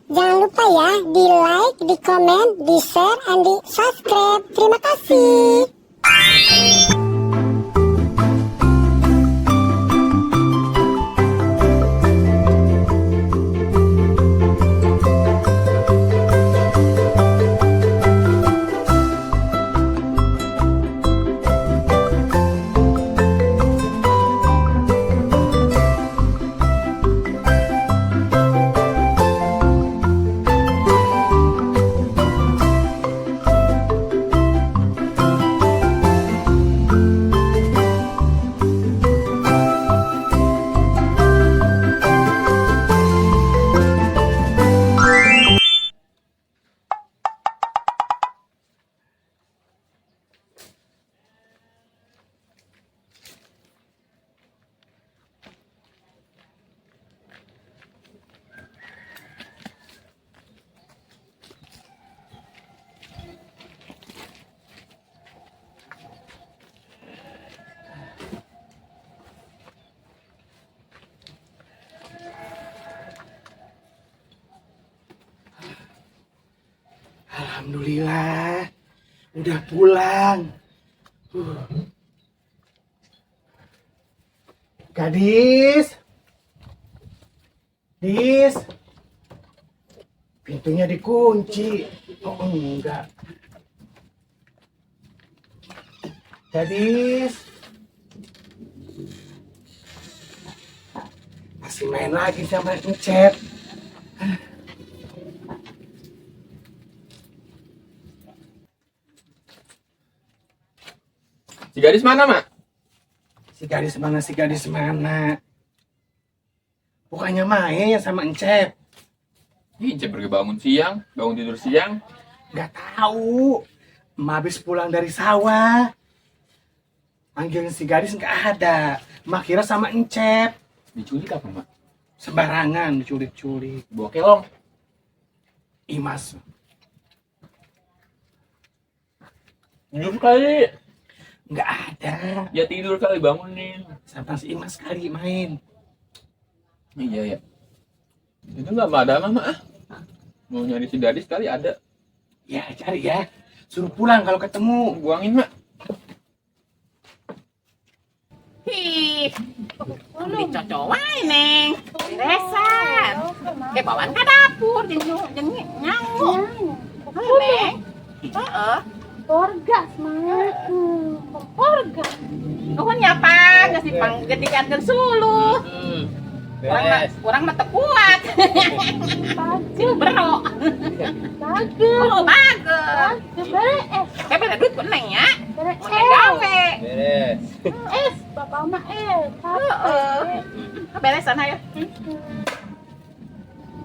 Jangan lupa ya di like, di komen, di share, and di subscribe. Terima kasih. Alhamdulillah, udah pulang. Gadis, Dis, pintunya dikunci. Oh enggak. Gadis, masih main lagi sama Encep. Si gadis mana, Mak? Si gadis mana, si gadis mana? Bukannya main sama Encep. Ih, Encep pergi bangun siang, bangun tidur siang. Nggak tahu. Emak habis pulang dari sawah. Manggilin si gadis nggak ada. Emak kira sama Encep. Diculik apa, Mak? Sembarangan diculik-culik. Bawa kelong. Imas. Tidur kali. Nggak ada. Ya tidur kali, bangunin. Sama si Imas kali main. Iya, ya. Itu nggak ada, Mama. Ah. Mau nyari si gadis kali ada. Ya cari ya. Suruh pulang kalau ketemu. Buangin, Mak. Hi, beli cocok wae, Neng. Beresan. Kayak bawaan ke dapur, jeung jeung nyangu. Neng. Heeh. Kompor gas, Mak. Kompor gas. Nuhun ya, Pak, geus dipanggedikeun suluh. Urang mah teu kuat. Bager. Bero. Bager. Oh, bager. Bager beres. Saya bere duit ku Neng ya. Beres. Mun gawe. Beres. Es, bapak mah es. Heeh. Beresan ayo.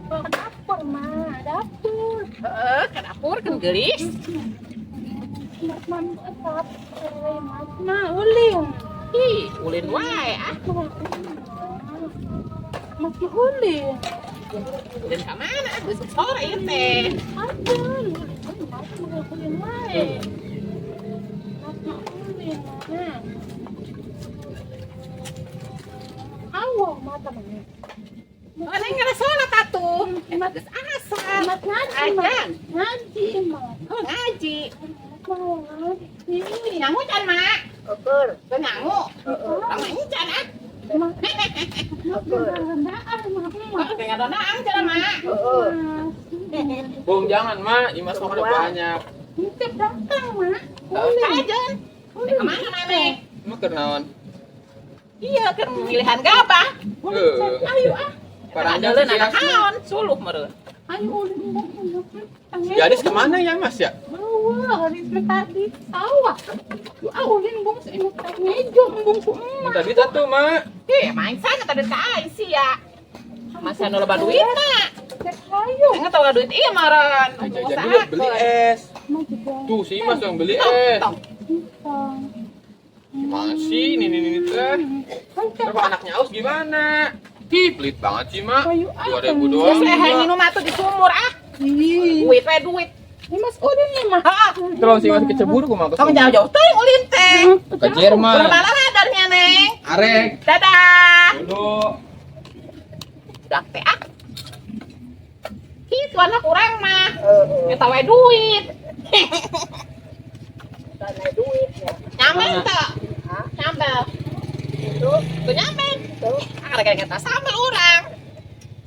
Ke dapur, Mak. Dapur. Heeh, ke dapur kan geulis. Mas man capek, Mas mah ulin. Ih, ulin wae ah. Mas mah ulin. Ulin ka mana? Geus sore ieu teh. Aduh, mas mah ulin wae. Mas mah ulin, Mak. Awo mata mana? Oh, Neng geus salat atuh. Emang geus asar. Mas ngaji, Mak. Ajan. Ngaji, Mak. Oh, ngaji. Mau ngaji. Nyangu can, Mak? Ukur. Teu nyangu. Lama encan ah. Mak. Mak, mak, mak. Kayak ngadonaan cenah, Mak. Bung, jangan, Mak. Imas makan udah banyak. Nitip datang, Mak. Ajan. Ke mana maneh? Mak kenaon? Iya, keur milihan gabah. Ayo ah. Paranjang Adeuleun si anak Asma. naon, suluh meureun. Ayo ulin. Si gadis kemana ya, Mas ya? Bawa hari tadi sawah. Ah, ulin bung imut ngejo bung ku emak. Minta duit atuh, Mak. Ih, main sana tadi ka aing sia. Masa nu loba duit mah. Cek hayu. Enggak tahu duit iya meureun. Ayo jajan dulu beli es. Mak juga. Tuh si Imas yang beli es. Tong. Tong. Gimana sih ini ini teh? Kan Terus anaknya aus gimana? Ih, pelit banget sih, Mak. Ayo, ah. 2000 doang. Geus eh juga. minum atuh di sumur ah. Ih. Duit we duit. Ini Mas ulin nih, Mak. Heeh. Terus si Imas kecebur ku mah ke Tong sumur. jauh-jauh teuing ulin teh. Ke Jerman. Urang laladarnya, Neng. Arek. Dadah. Dulu. Budak teh ah. Kitu Tujuanna kurang mah. Eta we duit. Karena duit ya. Nyamel teu? Hah? Nyambel. Itu Tuh nyamel. tuh Ah, gara-gara sambel urang.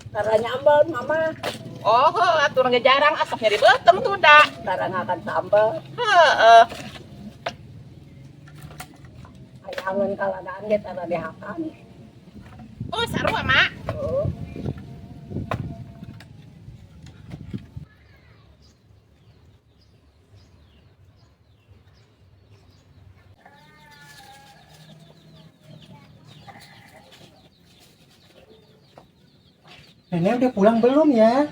karena nyambel mama, Oh, heuh, atuh urang ge jarang asap nyeri beuteung tuh da. karena ngakan sambel. Heeh. Ayangan kaladaan ge tara dihakan. Oh, sarua, Mak. Oh. Nenek udah pulang belum ya?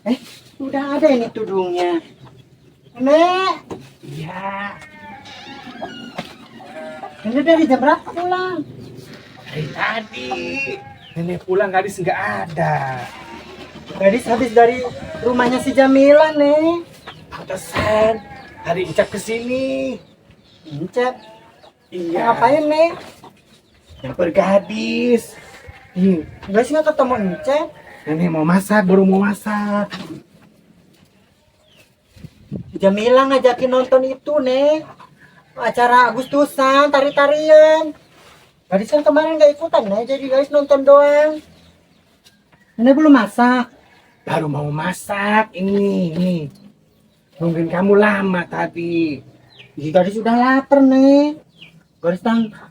Eh, udah ada ini tudungnya. Nenek, Iya, nenek dari jam berapa pulang? dari tadi. Nenek pulang gadis nggak ada. Gadis habis dari rumahnya si Jamila, Nek. Pantesan tadi Encap kesini. Encep, Iya. ngapain, Nek? Nyamper gadis. Gadis nggak ketemu Encep. Nenek mau masak, baru mau masak. Si Jamila ngajakin nonton itu, Nek. Acara Agustusan, tari-tarian. Gadis kan kemarin nggak ikutan, Nek. Jadi gadis nonton doang. Nenek belum masak. Baru mau masak ini, nih. Nungguin kamu lama tadi. Ih, gadis udah lapar nih. Gadis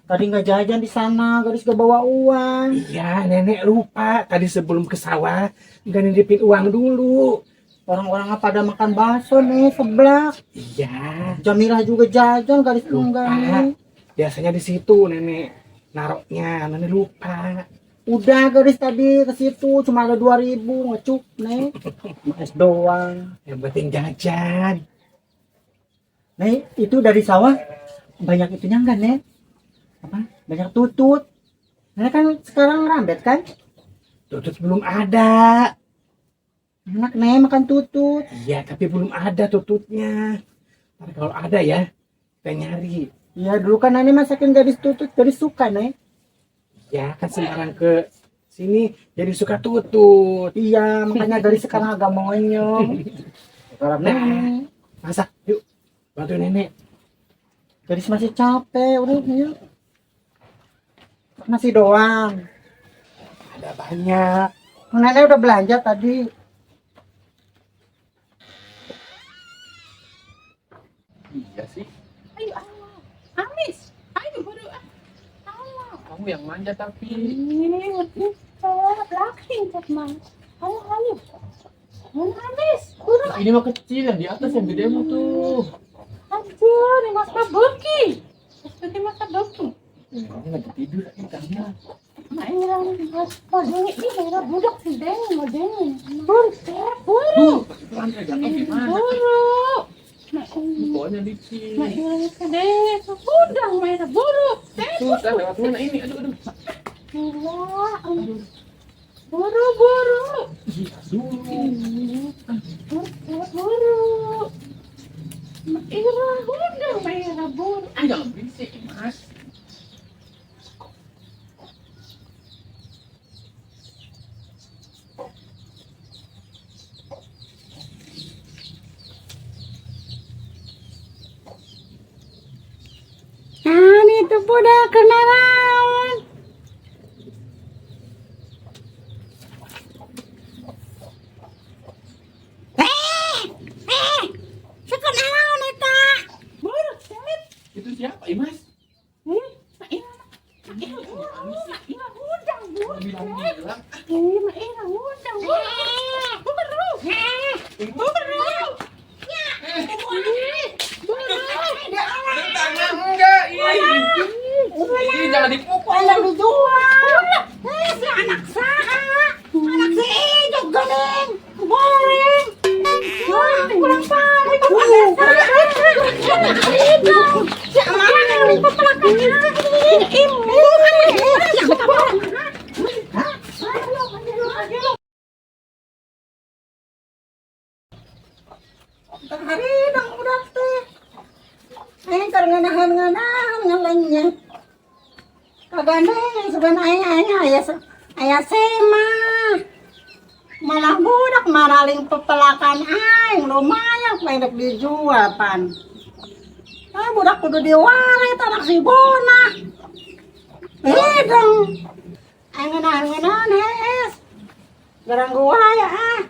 tadi nggak jajan di sana, gadis gak bawa uang. Iya, nenek lupa. Tadi sebelum ke sawah, nggak nitipin uang dulu. Orang-orang pada makan bakso nih, seblak. Iya, Jamilah juga jajan, gadis lupa. enggak nih. Biasanya di situ nenek naroknya, nenek lupa. Udah gadis tadi ke situ cuma ada 2000 ngecup nih. Cuma es doang. Yang penting jajan. Nih, itu dari sawah banyak itunya enggak, Nek? Apa? Banyak tutut. Nenek kan sekarang rambet kan? Tutut belum ada. Enak nih makan tutut. Iya, tapi belum ada tututnya. Ntar kalau ada ya, kita nyari. Iya, dulu kan nenek masakin gadis tutut, gadis suka, Nek. Ya, kan sekarang ke sini jadi suka tutut. Iya, makanya dari sekarang agak monyong. Sekarang Nah. nenek. Masak, yuk. Bantu nenek. Gadis masih capek, udah yuk. Nasi doang. Ada banyak. Nenek udah belanja tadi. Iya sih. Ayo, Allah. Amis. Ayo, buru. Ah. Allah. Kamu yang manja tapi. Ini laki Encep mah. Ayo, ayo. Mana Amis? Buru. Nah, ini mah kecil yang di atas yang gede mah tuh. Aduh, ini Mas Kabuki. Mas Kabuki, Mas Kabuki. Ini lagi tidur ini karena. Mak Ira, Mas Kabuki ini Ira budak si Denny, mau Denny. Buru, Sep, buru. Pelan jatuh gimana? Buru. Mak Ira, Pokoknya licin. Mak Ira si Denny, udang Mak Ira buru. Sep, Susah lewat mana ini? Aduh, aduh. Gila. Buru, buru. Ih, dulu. Buru, buru. Mak Ira, udang Mak Ira buru. Ah, jangan berisik, Mas. Nah, itu budak kenalan. Eh, sekenalan eta. Buru, Sep. Itu siapa, Imas? Mak Ira, Mak Ira, buru. Mak Ira, udang, buru. Bilang-bilang. Ih, Mak Ira, udang, buru. Buru. Buru. Buru. Tangan enggak, ih. Ih, jangan dipukul. Anak dijual. Eh, si anak saha? Anak si Ijok geuning. Goreng. Wah, kurang pamit. Si anak Hari dong udah teh. Aing keur ngeunaheun-ngeunaheun ngelenyet. Kagandeng sugan aing aing aya aya sema. Malah budak maraling pepelakan aing lumayan pendek dijual pan. Ah budak kudu diwarit anak si Bona. Hidung. Aing ngeunah-ngeunahan hees. Garang gua ya ah.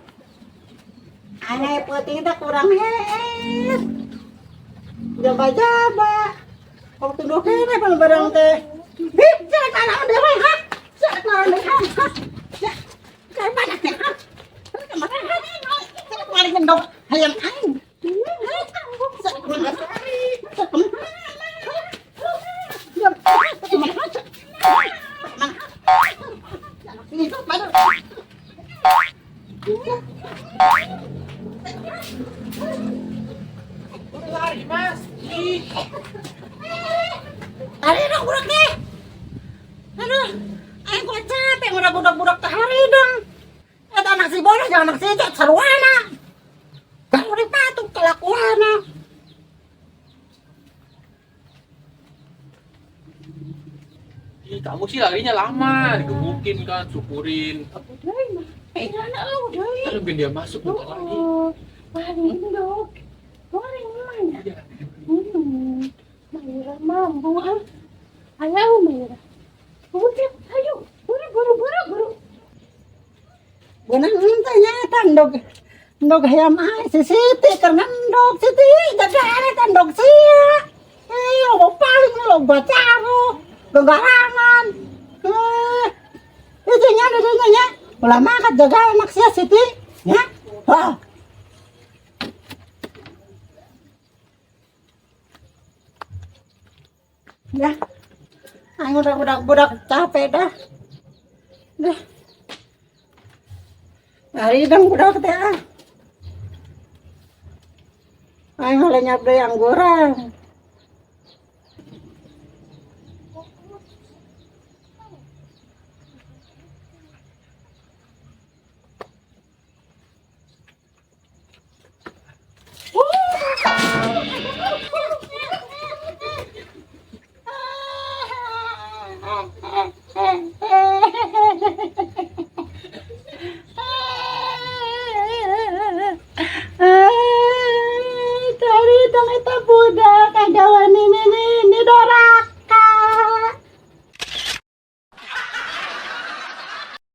Aing peuting teh kurang hees. Jaba-jaba. Kok tunduh kene pan barang teh. Hih, jangan anak dewe ha. Jangan anak dewe ha. Kayak mana teh ha? Kemarin ngendok hayam aing. Lari, Mas. Ih. Hari dong budak teh. Aduh, aing kok capek udah budak-budak teh hari dong. Eta anak si Bono jangan anak si Ijat sarwana. Kalau dipatuk kelakuana. Ih, kamu sih larinya lama, digebukin kan, syukurin. Udah mah. Anak lu udah. Kan nungguin dia masuk bentar lagi. Oh, paling dok. Goreng mana? Iya. Mayra mampu ah. Ayo Mayra. Udah, ayo. Buru buru buru buru. Beunang henteu nya eta endog. Endog hayam aing si Siti keur ngendog Siti jagaan eta endog sia. Eh, loba paling loba caro, genggarangan. Eh, itu nya nya nya. Ulah makat jaga anak sia Siti. Ya. Wah. Dah. Aing udah budak-budak capek dah. Dah. Hari dong budak teh ah. Aing lenyap deui angguran.